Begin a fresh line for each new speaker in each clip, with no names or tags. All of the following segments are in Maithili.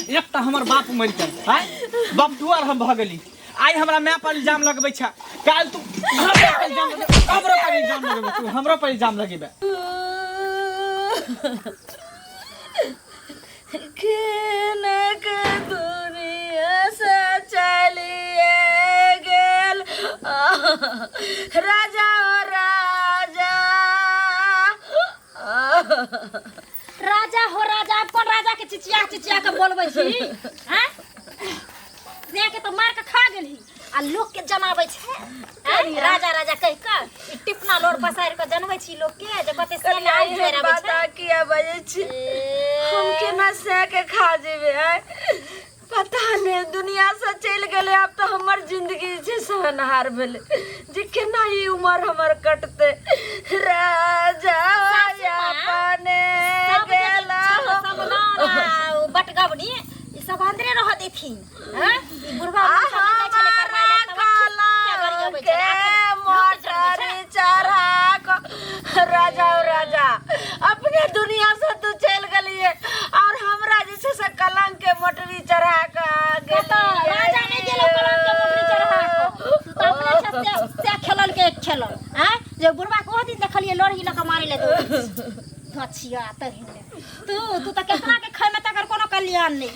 एक तऽ हमर बाप मरि गेल आँय बपटुअर हम भऽ गेली आइ हमरा माय पर इल्जाम लगबै छै काल्हि तू हमरा पर इल्जाम लगेबे हमरो पर इल्जाम लगेबे तू हमरो पर इल्जाम लगेबे
खेनक दुनिया से चलिए गेल राजा ओ राजा।
राजा हो राजा, आब कोन राजा के चिचिया चिचिया के बोलबै छी हैं? से के तो मार के खा गेलही आ लोक के जनाबै छै हैं? राजा राजा कहि के ई टिपना लोर पसारि के जनबै छी लोक के जे कते से
कनिया
आइ
एहन
फेर आबै
बात
छै।
अहाँ किया बजै छी? हम केना सह के खा जेबै आँय? पता नहि दुनिया से चलि गेलै, आब तऽ हमर जिंदगी जे छै सहनहार भेलै जे केना ई उमर हमर कटतै। राजा
सासु माँ,
अपने
सब जे
गेला
सब नौरा, ओ बटगबनी ई सब अंदरे रह देथिन हैं? ई बुढ़वा
आ
सब जाइ छलै करबाय लए, तब
हमारा
ठीक से गरियबै
के
छलै। आखन लोक के जनबै
मोटर
छै।
चढ़ा कऽ राजा ओ राजा अपने दुनिया से तू चलि गेलिए और हमरा जे छै से कलंक के मोटरी चढ़ा कऽ अहाँ
कतऽ
गेलियै।
राजा नहि गेलौ कलंक के मोटरी चढ़ा कऽ। तू तऽ अपने से से खेलल के एक खेलल आँय जे बुढ़वा के ओहो दिन देखलियै लोरही लऽ कऽ मारै लए दौड़ै छै। गछिया तहिने तू तू तऽ केतना के खैमे तकर कोनो कल्याण नहि।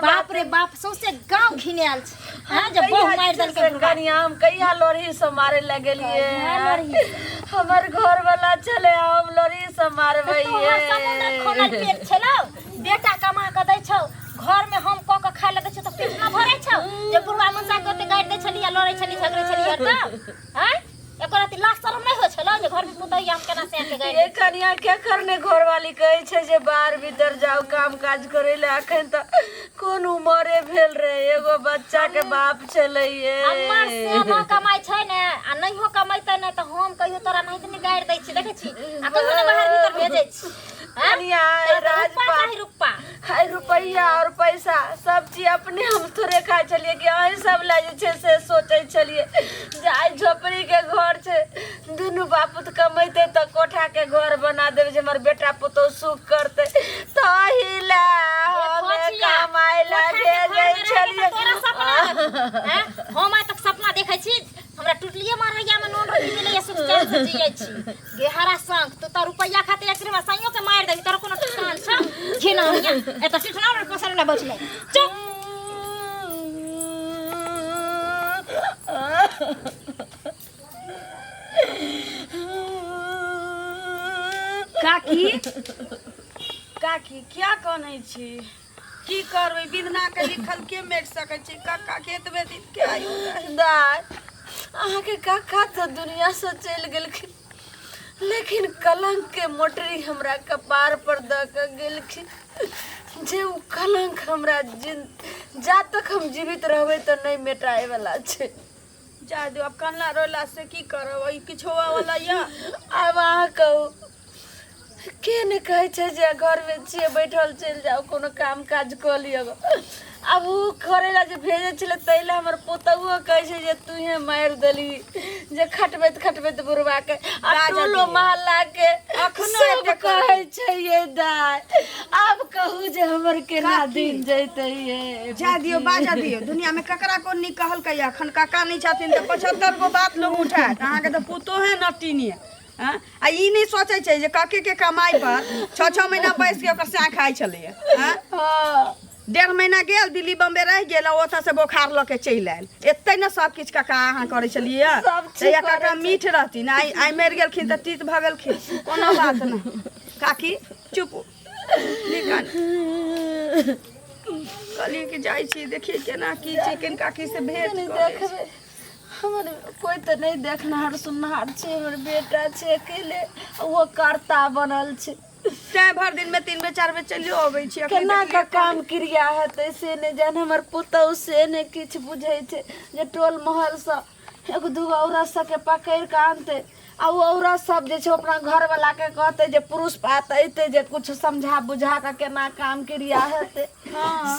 बाप रे बाप, सौंसे गांव घिनायल छै हैं जे बहु
कहिया
मारि
जे छै
देलकै
से
बुढ़वा के।
कनिया हम कहिया लोरही से मारे लए गेलियै?
कहिया लोरही से?
हमर घर वाला छलै, हम लोरही से मारबै।
तोहर समुद्र खोनल पेट छलौ, बेटा कमा कऽ दै छौ, घर में हम कऽ कऽ खाय लए दै छौ तऽ पेट न भरै छौ जे बुढ़वा मनसा के ओते गारि दै छली आ लड़ै छली झगड़ै छली हरदम आँय? एको रत्ती लाज शरम नहि होइ छलौ जे घर में पुतोह हम केना से के गारि
ये कनिया के करने घरवाली कहै छै जे बाहर भीतर जाओ काम काज करै लए, अखन तऽ कोन उमरे भेल रहे, एगो बच्चा के बाप छलै ये।
हमर से न कमाइ छै ने आ नहियो कमैतै ने तऽ हम कहियो तोरा नहीं तऽ गारि दै छी, देखै छी आ कहियो ने बाहर भीतर भेजै छी आँय?
कनिया
तोरा तऽ
राजपाट
रुपा चाही रुपा।
हाय रुपैआ और पैसा सब चीज अपने हम थोड़े खाइ छलियै कि अहीं सब लए जे छै से सोचै छलियै जे आइ झोपड़ी के घर छै, दुनू बापूत कमेतै तऽ कोठा के घर बना देबै जे हमर बेटा पुतोहु सुख करतै, तही लए हम
घोचिया,
कमाइ लए
कोठा के घर
भेजै
में रहके तऽ
छलियै।
तोरा सपना रहौ, आँय? हम आइ तक सपना देखै छी हमरा टुटलिए मारैया में नून रोटी मिलैया सुख चैन से जियै छी। गेहरा संग तू तऽ रुपैया खातिर एक दिन साइयो के मारि देबी, तोरा कोनो ठिकान छौ? घिनौनिया एतऽ सिठना और पसर ला बैठले चुप।
काकी काकी क्या कनै छी? की करबै, बिधना के लिखल के मेट सकै छै? काका के एतबे दिन के आयु रहै।
दाय अहाँके काका तऽ दुनिया से चलि गेलखिन, लेकिन कलंक के मोटरी हमरा कपार पर दऽ कऽ गेलखिन जे ओ कलंक हमरा जिन जा तक हम जीवित रहबै तऽ नहि मेटाए वाला छै।
जा दियौ, आब कनला रोला से की करब, ई किछु होबऽ वाला यऽ?
आब अहाँ कहू, के नहि कहै छै जे घरमे छियै बैठल चलि जाउ कोनो काम काज कऽ लिअ। आब ओ करै लए जे भेजै छलै ताहि लए हमर पुतहुओ कहै छै जे तूहे मारि देलही जे खटबैत खटबैत बुढ़बाके आ
बाजऽ
टोलो
दियौ।
मोहल्लाके
अखनो
सब
एते करै।
कहै छै ये दाय, आब कहू जे हमर केना
काकी।
दिन जैतै ये?
जा दियौ, बाजऽ दियौ, दुनियामे ककरा कोन नीक कहलकै? अखन काका नहि छथिन तऽ 75 गो बात लोक उठायत। अहाँके तऽ पुतोहे नटीन यऽ हँ, आ ई नहि सोचै छै जे काके के कमाइ पर 6-6 महीना बैस के ओकर साँय खाइ छलैया हँ?
हँ।
1.5 महीना गेल दिल्ली बम्बे रहि गेल आ ओतऽ से बोखार लऽ के चलि आयल। एतै ने सब किछु काका अहाँ करै छलियै?
सब चीज
तहिया
करै
काका
छै।
मीठ रहथिन, आइ आइ मरि गेलखिन तऽ तीत भऽ गेलखिन। कोनो बात नहि काकी, चुप निकाल। कहलियै कि जाइ छी देखियै केना की छै, कनि काकी से भेंट
कनि
कऽ लै छी।
देखबै, हमर कोइ तऽ नहि देखनहार सुननहार छै, हमर बेटा छै अकेले, ओहो कर्ता बनल छै।
तैं भरि दिनमे 3 बेर 4 बेर चलियो अबै छी। अखन
केना
देखलियै
कऽ काम क्रिया हेतै से नहि जान। हमर पुतहु से नहि किछु बुझै छै जे टोल महलसँ एगो दूगो औरत सबके पकड़ि कऽ आनतै आ ओ औरत सब जे छै अपना घरवलाके कहतै जे पुरुष पात अयतै जे किछु समझा बुझा कऽ केना काम क्रिया हेतै,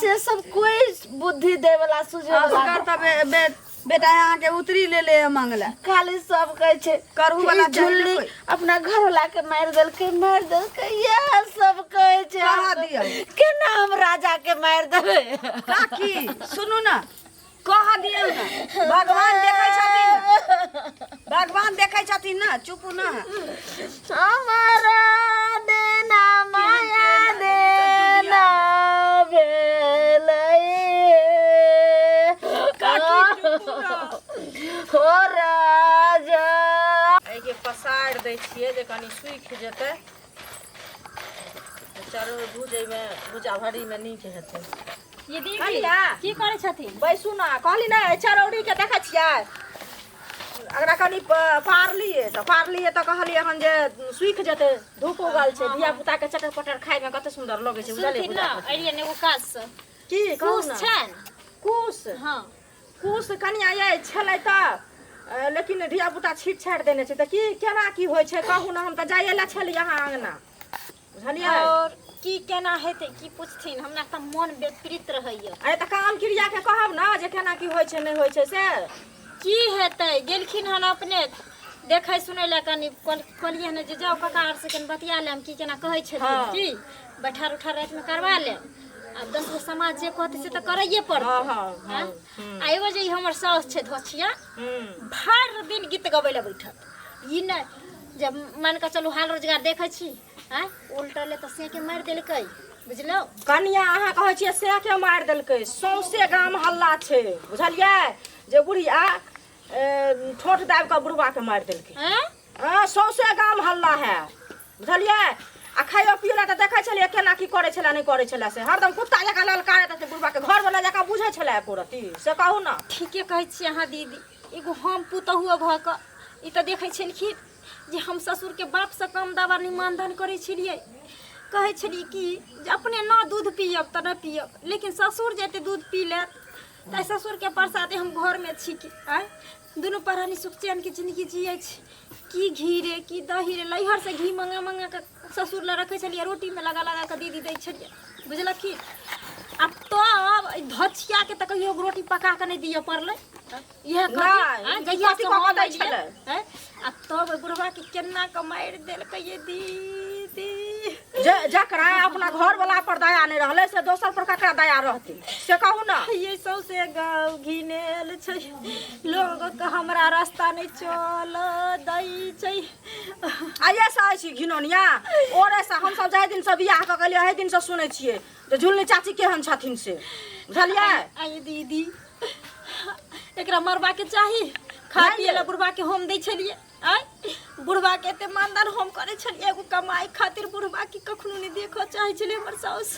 से सब कोइ बुद्धि दै वला सुझै वला
असगर तऽ बे बेटा अहाँके उतरी ले ले मंगला
खाली सब कहै छै
करहु वाला
ई झुल्ली
चाही ने कोइ।
अपना घर वाला के मारि देलकै, मारि देलकै, इएह सब कहै छै।
कहा दियौ?
केना हम राजा के मारि देबै?
काकी सुनू ने, कह दियौ ने, भगवान देखै छथिन ने, भगवान देखै छथिन ने, चुपू ने।
हमारा देना माया देना भेलै।
काकी चुपू ने।
हो राजा।
एहिके पसारि दै छियै जे कनि सूखि जेतै, चरौर भुजैमे भुजा भरीमे नीक हेतै।
ये दीदी
कनिया।
की करै छथिन?
बैसू ने, कहली ने चरौरीके देखै छियै, अगरा कनि पारलियै तऽ पारलियै तऽ कहलियै हन जे सूखि जेतै, धूप उगल छै, धिया पुताके चटर पटर खायमे कते सुन्दर लगै छै, बुझलियै?
सुनथिन ने, अलियै ने एगो काज से।
की कहू
कुश
ने?
छनि?
कुश?
हाँ।
कुश कनिया ये छलै तऽ, लेकिन धिया पुता छीट छाटि देने छै, तऽ की केना की होइ छै कहू ने, हम तऽ जाइए लए छलियै अहाँ अङ्गना, बुझलियै?
और की केना हेतै की पूछथिन, हमरा तऽ मन विपरीत रहैया।
अरे तऽ काम क्रियाके कहब ने जे केना की होइ छै नहि होइ छै से।
की हेतै, गेलखिन हन अपने देखै सुनै लए, कनि कहलियै हन जे जाउ काका आर से कनि बतिया लेम की केना कहै छथिन।
हाँ।
की बैठार उठार रातिमे करवा लेब, आब 10 गो समाज जे कहतै से तऽ करैए पड़तै।
हाँ, हाँ, हाँ।
आ एगो जे ई हमर साउस छै धोछिया, भरि दिन गीत गबै लए बैठत, ई नहि जे मानि कऽ चलू हाल रोजगार देखै छी, आँय उल्टले तऽ सेके मारि देलकै, बुझलहुँ?
कनिया अहाँ कहै छियै सेके मारि देलकै, सौंसे गाम हल्ला छै, बुझलियै, जे बुढ़िया ठोंठ दाबि कऽ बुढ़बाके मारि देलकै।
आँय?
हँ, सौंसे गाम हल्ला है, बुझलियै? आ खाइयो पियो लए तऽ देखै छलियै केना की करै छलै नहि करै छलै, से हरदम कुत्ता जकाँ ललकारैत रहै बुढ़बाके, घरवला जकाँ बुझै छलै एको रत्ती, से कहू ने।
ठीके कहै छियै अहाँ दीदी, एगो हम पुतहुओ भऽ कऽ ई तऽ देखै छलखिन जे हम ससुरके बापसँ कम दवा नहि मानधन करै छलियै, कहै छलियै कि जे अपने न दूध पियब तऽ नहि पियब, लेकिन ससुर जे एते दूध पी लेत तऽ ससुरके प्रसादे हम घरमे छी कि आँय दुनू प्राणी सुख चैनके जिंदगी जियै छी। की घी रे की दही रे, लैहरसँ घी मंगा मंगा कऽ ससुर लए रखै छलियै, रोटीमे लगा लगा कऽ दीदी दै छलियै, बुझलखिन? आ तब एहि धचियाके तऽ कहियो रोटी पका कऽ नहि दिअ पड़लै, इएह कहथिन,
नहि,
आँय,
ई
जहिया
कथी
से
कऽ कऽ
हम
दै
एलियै,
छलै?
आँय, आ तब ओहि बुढ़बाके केना कऽ मारि देलकै ये दीदी।
जे जकरा अपना घरवला पर दया नहि रहलै से दोसर पर ककरा दया रहतै, से कहू ने।
ये सौंसे गाँव घिनेल छै, लोग हमरा रास्ता नहि चल दै छै।
आइए से आइ छी घिनौनिया ओरे से, हमसब जाहि दिनसँ बियाह कऽ गेलियै ओहि दिनसँ सुनै छियै जे झुलनी चाची केहन छथिन से, बुझलियै?
आइ दीदी एकरा मरबाके चाही, खा
नहि
पिए लए
यै।
बुढ़बाके हम दै छलियै, आँय बुढ़बाके एते मानदान हम करै छलियै, एगो कमाइ खातिर बुढ़बाके कखनो नहि देखऽ चाहै छलै हमर साउस।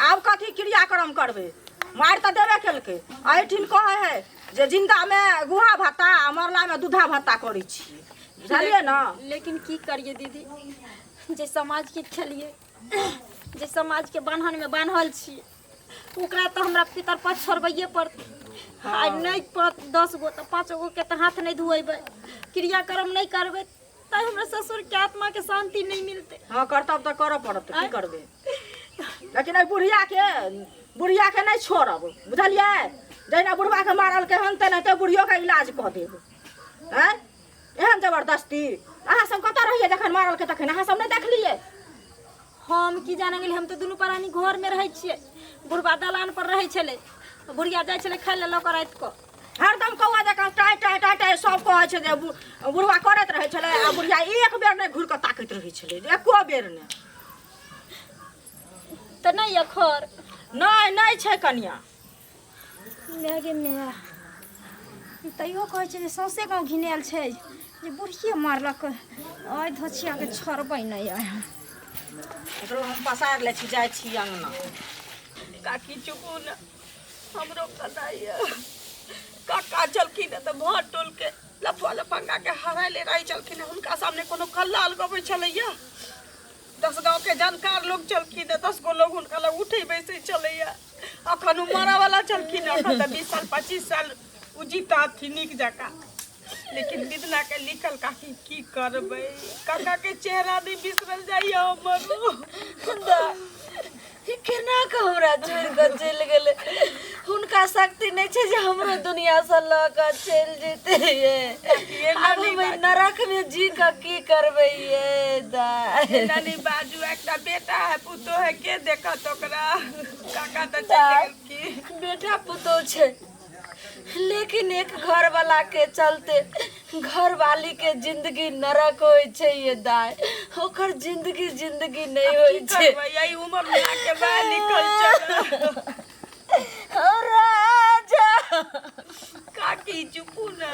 आब कथी क्रियाक्रम करबै, मारि तऽ देबे केलकै, एहिठिन कहै है जे जिन्दामे गुहा भत्ता आ मरलामे दूधा भत्ता करै छियै, बुझलियै ने?
लेकिन की करियै दीदी, जे समाजके छलियै, जे समाजके बान्हनमे बान्हल छियै, ओकरा तऽ हमरा पितर पक्ष छोड़बैए पड़तै। आ नहि 10 गो तऽ 5 गो के तऽ हाथ नहि धुएबै, क्रियाक्रम नहि करबै तऽ हमरा ससुरके आत्माके शान्ति नहि मिलतै।
हँ, करतब तऽ करऽ पड़त, की करबै, लेकिन एहि बुढ़ियाके नहि छोड़ब, बुझलियै? जहिना बुढ़बाके मारलकै हन तेनाहिते बुढ़ियोके इलाज कऽ देब। आँय, एहन जबरदस्ती! अहाँ सब कतऽ रहियै जखन मारलकै तखन? अहाँ सब नहि देखलियै?
हम की जाने गेलियै, हम तऽ दुनू प्राणी घरमे रहै छियै, बुढ़बा दलान पर रहै छलै, बुढ़िया जाइ छलै खाय लए लऽ कऽ राति कऽ।
हरदम कौआ जकाँ टाँय टाँय टाँय टाँय सब कहै छै जे बुढ़बा करैत रहै छलै आ बुढ़िया एक बेर नहि घुरि कऽ ताकैत रहै छलै, एको बेर नहि।
तऽ नहि यऽ खर?
नहि, नहि छै कनिया।
माय गे माय, तैयो कहै छै जे सौंसे गाँव घिनायल छै जे बुढ़िए मारलक, आइ धोछियाके छोड़बै नहि आइ हम।
एकरो हम पसारि लै छी, जाइ छी अङ्गना।
काकी चुपू ने, हमरो पता यऽ, काका छलखिन तऽ भर टोलके लफुआ लफंगाके हरायले रहै छलखिन, हुनका सामने कोनो कल्ला लगबै छलैया? 10 गाँवके जानकार लोग छलखिन, 10 गो लोग हुनका लग उठै बैसै छलैया। अखन ओ मरऽवला छलखिन, अखन तऽ 20 साल 25 साल ओ जीतथिन नीक जकाँ, लेकिन विधना के लिखल काकी की करबै, काका के चेहरा नहि बिसरल जाइया हमर।
केना कऽ हमरा छोड़ि कऽ चलि गेलै हुनका? शक्ति नहि छै जे हमरो दुनिया से लऽ कऽ चलि जेतै ये। आब हम एहि नरक मे जी कऽ की करबै ये दाय।
एना नहि बाजू, एकटा बेटा है, पुतोह है, के देखत ओकरा? काका तऽ चलि गेलखिन।
बेटा पुतोह छै, लेकिन एक घर वाला के चलते घर वाली के जिंदगी नरक होइ छै ये दाय। ओकर जिंदगी जिंदगी नहीं होइ
की
छै।
करबै, एहि उमर में आके बाहर निकल चल।
ओ राजा।
काकी चुपू ना,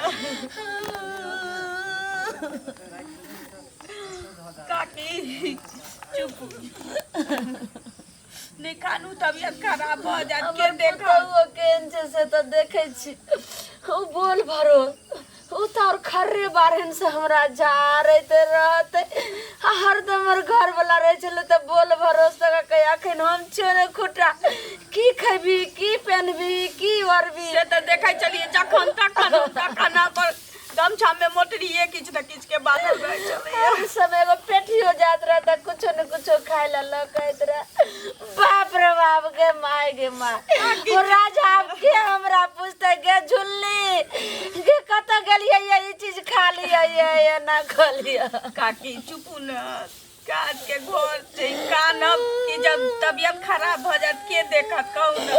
काकी चुप नहि कानू, तबियत खराब भऽ जायत। के
हमर
देखत?
पुतहुओ केहन छै से तऽ देखै छी। ओ बोल भरो, ओ तऽ आओर खर्रे बारहन से हमरा झाड़ैत रहतै आ हरदम। हमर घरवला रहै छलै तऽ बोल भरोस कहे, अखन हम छियौ ने खुटा, की खेबी, की पहनबी, की ओढ़बी?
से तऽ देखै छलियै, जखन तखन तखन पर गमछा में मोटरीए किछु ने किछु के बान्हल रहै छलैया।
हम सब एगो पेटियो जात रहे तऽ कुछो ने कुछो खाय ला लकैत रहे। बाप रे बाप, गे माय, गे माय। ओ राजा, आब के हमरा पूछते? गे झुल्ली गे, कतऽ गेलियै ये? ई चीज खा लिअ ये, एना खा लिअ।
काकी चुपू न, काज के घर छै, कानब कि जब तबियत खराब भऽ जायत के देखत, कहू ने?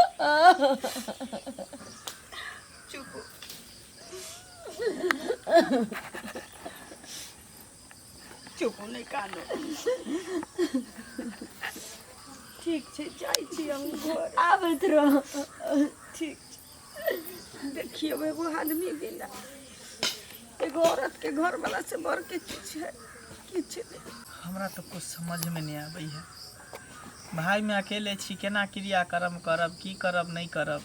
चुपू, चुपू, नहि कानू। ठीक छै, जाइ छी हम घर।
आबैत रह।
ठीक छै। देखियौ, एगो आदमी बिना एगो औरत के घर वाला से बढ़ के किछु है? किछु नहि।
हमरा तऽ कुछ समझमे नहि आबैए भाइमे। अकेले छी, केना क्रियाक्रम करब, की करब, नहि करब?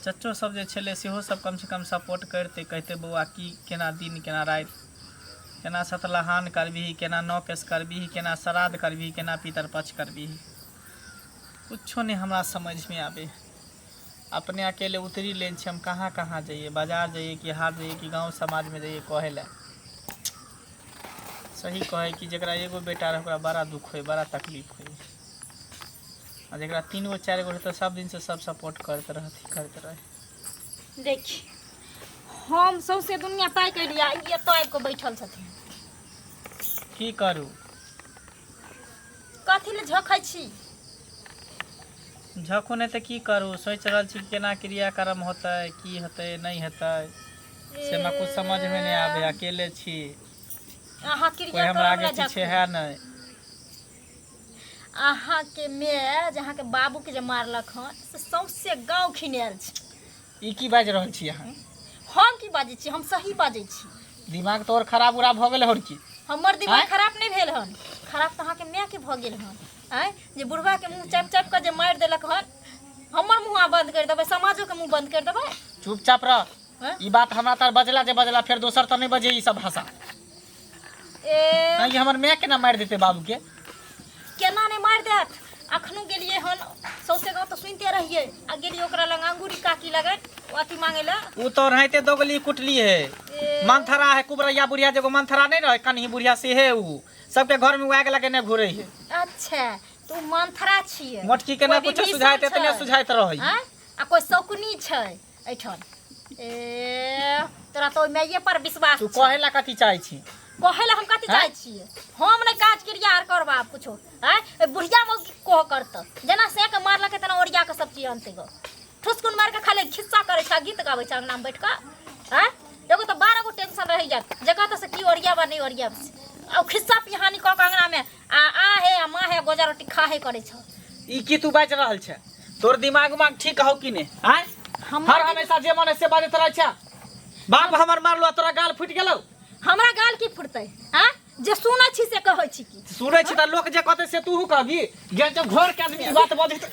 चच्चो सब जे छलै सेहो सब कमसँ कम सपोर्ट करितै, कहितै बौआ, की केना दिन केना राति, केना सतलहान करबिही, केना नओ केस करबिही, केना श्राद्ध करबिही, केना पितरपक्ष करबिही। कुछो नहि हमरा समझमे आबै। अपने अकेले उतरी लेन छी हम। कहाँ कहाँ जइए? बाजार जइए कि हाट जइए कि गाँव समाजमे जइए कहै लए? सही कहै कि जकरा एगो बेटा रहै ओकरा बड़ा दुख होइ, बड़ा तकलीफ होइ, आ जकरा 3 गो 4 गो रहै तऽ सब दिनसँ सब सपोर्ट करैत रहथि, करैत रहै।
देखी, हम सौंसे दुनिया ताकि अयलियै, ई एतऽ आबि कऽ बैठल छथिन।
की करू?
कथी लए झखै छी?
झखू नहि तऽ की करू? सोचि रहल छी कि केना क्रियाक्रम होतै, की हेतै, नहि हेतै, से हमरा कुछ समझमे नहि आबै। अकेले छी।
अहाँ
कोइ
क्रिया
हमरा
करम
आगे
लए
पीछे
झखू
है नहि।
अहाँके माय जे अहाँके बाबूके जे मारलक हन से सौंसे गाँव खिनायल छै।
ई की बाजि रहल छी अहाँ?
हम की बाजै छी? हम सही बाजै छी।
दिमाग तोहर खराब उराब भऽ गेल हन की?
हमर दिमाग
आँय?
खराब नहि भेल हन। खराब तऽ अहाँके मायके भऽ गेल हन। आँय, जे बुढ़बाके मुँह चापि चापि कऽ जे मारि देलक हन, हमर मुँह अहाँ बन्द करि देबै, समाजोके मुँह बन्द करि देबै?
चुपचाप रह।
आँय?
ई बात हमरा तार बजला जे बजला, फेर दोसर तऽ नहि बजे ई सब भाषा।
ए।
नहि, हमर माय केना मारि देतै बाबूके?
केना नहि मारि देत? अखनो गेलियै हन, सौंसे गाँव तऽ सुनिते रहियै। आ गेलियै ओकरा लग, अंगूरी काकी लगन, ओ अथी मांगे लए।
ओ तो ओनाहिते दोगली कुटली है।
ए।
मंथरा है, कुबरैया बुढ़िया। जेगो मंथरा नहीं रहे, कन्ही बुढ़िया से है उ। सबके घर में उ आग लगे घूरे है।
अच्छा, तू मंथरा छियै।
मोटकी के ना
कोइ
कुछो
विभीषण
सुझाइत एतने
छै।
सुझाइत रहै।
आँय? आ कोइ शौकनी छै एहिठाम? ए, तोरा तऽ ओहि माइये पर विश्वास
तू
छौ।
कहे ला कथी चाहै छी?
कहै लए हम कथी चाहै छियै? हम नहि काज क्रिया आर करब आब कुछो। आँय, ए बुढ़िया मौगी कह करत, जेना से के मारलकै तेना ओरिया के सब चीज अनतै गो। ठुसकुन मारि के खाली खिस्सा करै छै आ गीत गाबै छै अंगना मे बैठ कऽ। आँय, एगो तऽ 12 गो टेंशन रहि जायत जे कहत से की ओरियाब आ नहि ओरियाब। आ ओ खिस्सा पिहानी कऽ के अंगना मे आ आ हे आ माँ हे गोजा रोटी खा हे करै छौ।
ई की तू बाजि रहल छै? तोर दिमाग उमाग ठीक हौ कि नहि? आँय,
हमर
हर हमेशा जे मन है से बाजैत रहै छै। बाप हमर मारलो आ तोरा गाल फुटि गेलौ?
हमरा गाल की फुटतै? आँय, जे सुनै छी से कहै छी की?
सुनै छी तऽ लोक जे कहतै से तूहू कहबी? गे, जब घर के आदमी ई बात बजै तऽ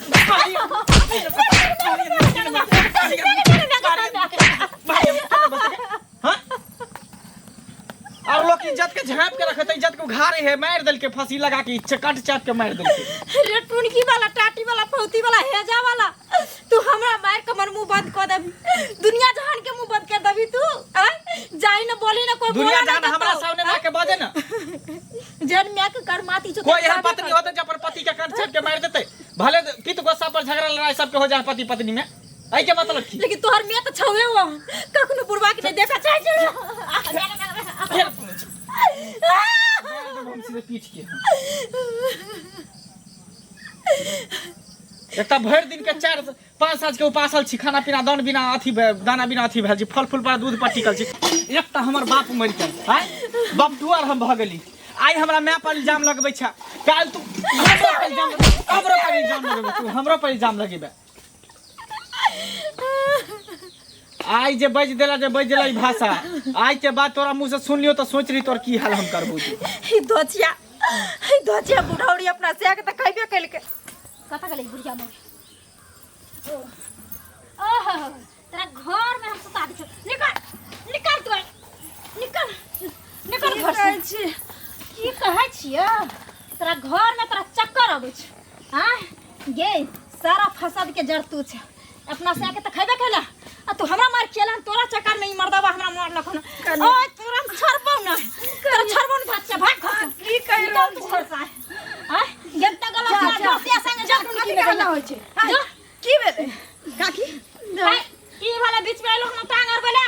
हाँ? और लोग इज्जत के झाँप के रखे, इज्जत के उघारे है। मार देलके फांसी लगा के, कट चाप के मार देलके।
रे टुनकी वाला, टाटी वाला, फौती वाला, हेजा वाला, तू हमरा मार के हमर मुंह बंद कर देबी, दुनिया जहान के मुंह बंद कर देबी तू? आय जाई न, बोली न, कोई
दुनिया
बोला
जहान
न
हमरा
देतौ।
सामने में आके बजे ना।
जन माय के करमाती छौ।
कोई एहन पत्नी होते जे अपन पति के कंठ चाप के मार देते? भले पित गुस्सा पर झगड़ा लड़ाई सबके हो जाए पति पत्नी में। एहि के मतलब की?
लेकिन तोहर मियाँ तऽ छौहे हो, कखनो बुढ़वा के नहीं देखा चाहे छै।
हम सीधे पीठ के एक तऽ भरि दिन के 4-5 साँझ के उपासल छी, खाना पीना दान बिना अथी दाना बिना अथी भेल छी, फल फूल पर दूध पर टिकल छी। एक तऽ हमर बाप मरि गेल, आँय बपटुअर हम भऽ गेली। आइ हमरा माय पर इल्जाम लगबै छै, काल्हि तू हमरो पर इल्जाम, हमरो पर इल्जाम लगेबै, तू हमरो पर इल्जाम लगेबै। आइ जे बजि देला, जे बजि देला ई भाषा, आइ के बाद तोरा मुँह से सुन लियो तऽ सोच रही तोर की हाल हम करबो।
ई दोचिया, ई दोचिया बुढ़ौरी अपना से के तऽ खैबे केलकै। कतऽ गेलै बुढ़िया मोर? ओहो, तोरा घर में हम सुता दै छियौ। निकल, निकल तू, निकल, निकल घर से। की कहै छियै? तोरा घर में तोरा चक्कर अबै छै। आँय गे, सारा फसाद के जड़ तू छै। अपना से के तऽ खैबे कैला आ तू हमरा मार खेला। तोरा चक्कर में ई मर्दवा हमरा मारलक हन। ओए, तोरा हम छोड़बौ ना, तोरा छोड़बौ ना। भाग, भाग घर से।
की कहि
निकल
रहल
तू घर से। आँय गेता गला
जा,
तोरा
जा।
दोसिया संगे जा।
कथी कहना होइ छै?
जो।
की भेलै काकी?
आँय, की भेलै? बीच में एलो हम टांग अड़बै ला?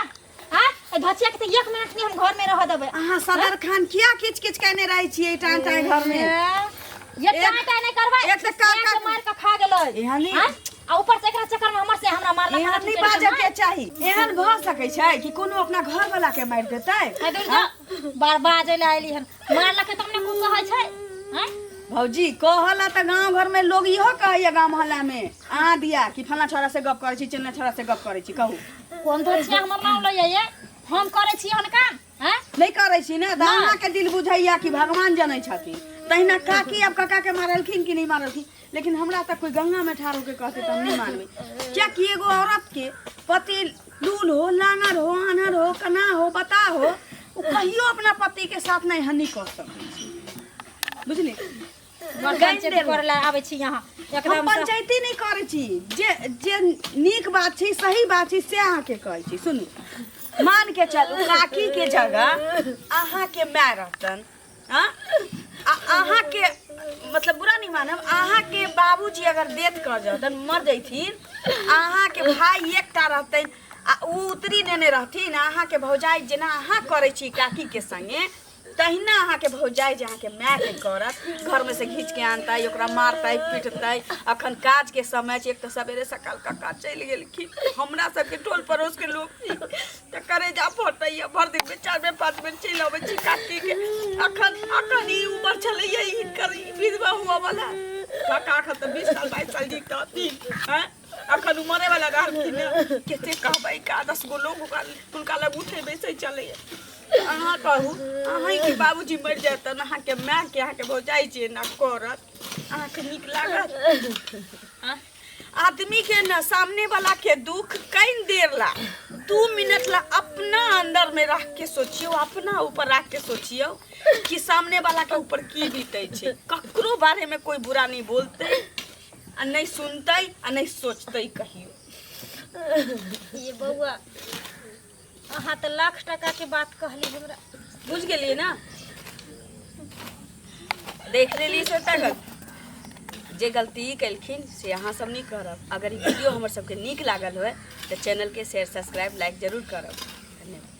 आँय, ए धचिया के तऽ 1 मिनट नहीं हम घर में रह देबै।
अहाँ सदर खान किया किच किच केने रहै छियै टाँग टाँग घर में?
ये टाँग टाँग नहि करबै।
एक तऽ काका
के मार के खा गेलै।
एहन नहि-
आँय, आ ऊपर से एकरा चक्कर में हमर से हमरा मारलक।
एहन नहि बाजऽ के चाही। एहन भऽ सकै छै कि कोनो अपना घर वाला के मारि देतै?
है दूर जा, बार बाजै लए अयली हन। मारलक तब ने कुछ कहै छै? आँय
भौजी, कहला तऽ गाँव घर में लोग इहो कहैया, गाँव मोहल्ला में अहाँ दिया कि फलां छोरा से गप करै छी, चिल्लाँ छोरा से गप करै छी। कहू।
कोन धचिया हमर नाम लैया? ये हम करै छी हन काम? आँय
नहि करै छी ने तऽ अहाँके दिल बुझैया कि भगवान जनै छथिन। तहिना काकी आब काका के मारलखिन कि नहि मारलखिन, लेकिन हमरा तऽ कोइ गंगा में ठाढ़ होके कहतै तऽ हम नहि मानबै, कियाकि एगो औरत के पति लूल हो, लांगर हो, आन्हर हो, कना हो, बता हो, ओ कहियो अपना पति के साथ नहि हानि कऽ सकै छै, बुझली?
पंचायत करे ला आबै छी यहाँ
हम
एकदम से।
पंचायती नहि करै छी। जे जे नीक बात छै, सही बात छै, से अहाँके कहै छी। सुनू, मान के चलू काकी के जगह अहाँके माय रहतन, हाँ? आ अहाँके मतलब बुरा नहीं मानब, अहाँके बाबूजी अगर डेथ कर जतन, मर जैथिन, अहाँके भाई एकटा रहतनि आ उ उतरी नेने रहथिन, अहाँके भौजाइ जेना अहाँ करै छी काकीके संगे, तहिना अहाँके भौजाइ जे अहाँके मायके करत, घरमे से घीचके आनतै, ओकरा मारतै पिटतै। अखन काजके समय छै। एक तऽ सवेरे सकाल कक्का चलि गेलखिन। हमरा सबके टोल पड़ोसके लोक छी तऽ करेजा फटैया। भरि दिनमे 4 बेर 5 बेर चलि अबै छी काकीके। अखन अखन ई उमर छलैया हिनकर, ई विधवा हुअ वाला। काका अखन तऽ 20 साल 22 साल जीतथिन। आँय, अखन उमरे वाला रहलखिन ने। कते कहबै का, 10 गो लोग ओकरा हुनका लग उठै बैसै चलैया। अहाँ कहू, अहाँके बाबूजी मरि जायत, अहाँके मायके अहाँके भौजाइ जे एना करत, अहाँके नीक लागत? आँय? आदमी के न सामने वाला के दुख कई देर ला, 2 मिनट ला अपना अंदर में रख के सोचियो, अपना ऊपर रख के सोचियो कि सामने वाला के ऊपर की बीते छै। ककरो बारे में कोई बुरा नहीं बोलते आ नहीं सुनते आ नहीं सोचते कहियो।
ये बौआ, अहाँ तऽ लाख टका के बात कहली हमरा।
बुझ गेलियै ना? देख लेली श्वेता। जे गलती ई केलखिन से अहाँ सब नहि करब। अगर ई वीडियो हमर सबके नीक लागल होय तऽ चैनलके शेयर, सब्सक्राइब, लाइक जरूर करब। धन्यवाद।